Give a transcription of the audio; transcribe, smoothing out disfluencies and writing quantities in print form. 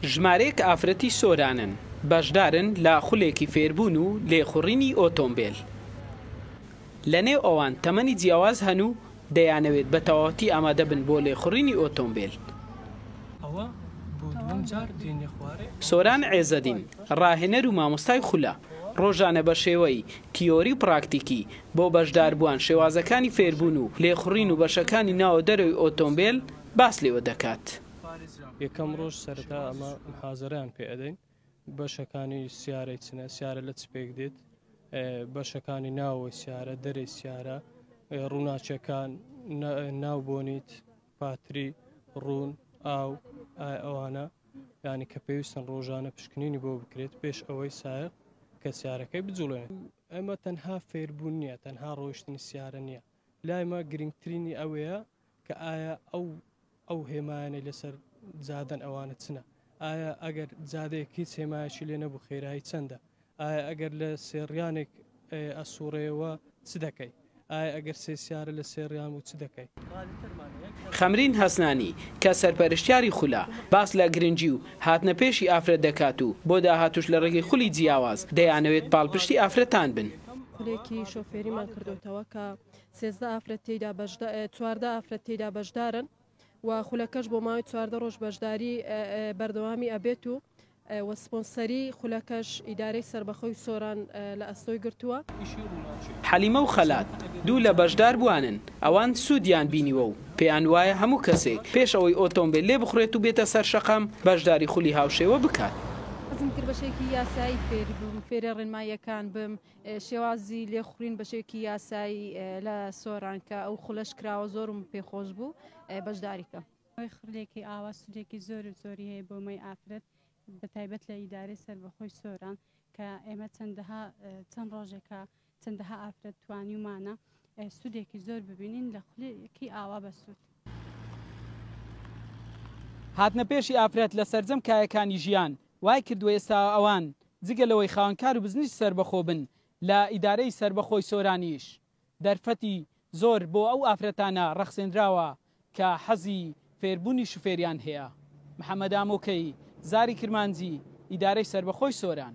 ژمارەیەک ئافرەتی سۆرانن بەشدارن لە خولێکی فێربوون و لێخوڕینی ئۆتۆمبێل. لەنێو ئەوان تەمەنی جیاواز هەن و دەیانەوێت بە تەواوەتی ئامادەبن بۆ لێخوڕینی ئۆتۆمبێل. سۆران عێزەدین، ڕاهێنەر و مامۆستای خولە، ڕۆژانە بە شێوەی تیۆری و پراکتیکی بۆ بەشداربووان شێوازەکانی فێربوون و لێخوڕین و بەشەکانی ناوە دەرەوەی ئۆتۆمبێل باس لێوە دەکات. یەکەم ڕۆژ سەرەتا ئەمە محازەرەیان پێ ئەدەین، بەشەکانی سیارەی چنە، سیارە لە چ پێک دێت، بەشەکانی ناوەوەی سیارە، دەرەی سیارە، ڕووناکیەکان، ناو بۆنیت، پاتری، ڕوون، ئاو، ئایا ئەوانە یعنی کە پێویستن ڕۆژانە پشکنینی بۆ بکرێت پێش ئەوەی سایەق کە سیارەکەی بجوڵێنێت. ئەمە تەنها فێربوون نییە، تەنها ڕۆیشتنی سیارە نییە، لایمە گرنگترینی ئەوەیە کە ئایا ئەو ئەو هێمایانەی لەسەر جادەن ئەوانە چنە؟ ئایا ئەگەر جادەیەک هیچ هێمایەکی لێ نەبوو خێرایی چەندە؟ ئایا ئەگەر لە سێڕیانێک ئەسوڕێیەوە چ دەکەی؟ ئایا ئەگەر سێ سیارە لە سێڕیان بوو چ دەکەی؟ خەمرین هەسنانی، کە سەرپەرشتیاری خولە، باس لە گرنگی و هاتنە پێشی ئافرەت دەکات و بۆ داهاتووش لە ڕێگەی خولی جیاواز دەیانەوێت پاڵپشتی ئافرەتان بن. خولێکی شۆفێریمان کردۆتەوە کە 13 ئافرەت تێیدا بەشدا 14 ئافرەت تێیدا بەشدارن و خولەکەش بۆ ماوەی 14 ڕۆژ بەشداری بەردەوامی ئەبێت و و سپۆنسەری خولەکەش ئیدارەی سەربەخۆی سۆران لە ئەستۆی گرتووە. حەلیمە و خەلات دوو لە بەشداربووانن، ئەوان سوودیان بینیوە و پێیان وایە هەموو کەسێک پێش ئەوەی ئۆتۆمبێل لێبخوڕێت و بێتە سەر شەقام بەشداری خولی هاوشێوە بکات. حەزم کرد بەشێکی یاسایی فێر بم، فێرە ڕێنماییەکان بم، شێوازی لێخوڕین بەشێکی یاسایی لە سۆران کە ئەو خولەش کراوە زۆرم پێخۆش بوو بەشداری کەم. ئەوەی خولێکی ئاوا سوودێکی زۆر و زۆری هەیە بۆ مەی ئافرەت بە تایبەت لە ئیدارەی سەربەخۆی سۆران کە ئێمە چەندەها چەند ڕۆژێکە چەندەها ئافرەت توانیومانە سوودێکی زۆر ببینین لە خولێکی ئاوا بە سوود. هاتنە پێشی ئافرەت لە سەرجەم کایەکانی ژیان وای کردووە ئێستا ئەوان جگە لەوەی خاوەن کار و بزنسی سەربەخۆ بن لە ئیدارەی سەربەخۆی سۆرانیش دەرفەتی زۆر بۆ ئەو ئافرەتانە ڕەخسێنراوە کە حەزی فێربوونی شوفێریان هەیە. محەمەد ئامۆکەیی، زاری کرمانجی، ئیدارەی سەربەخۆی سۆران.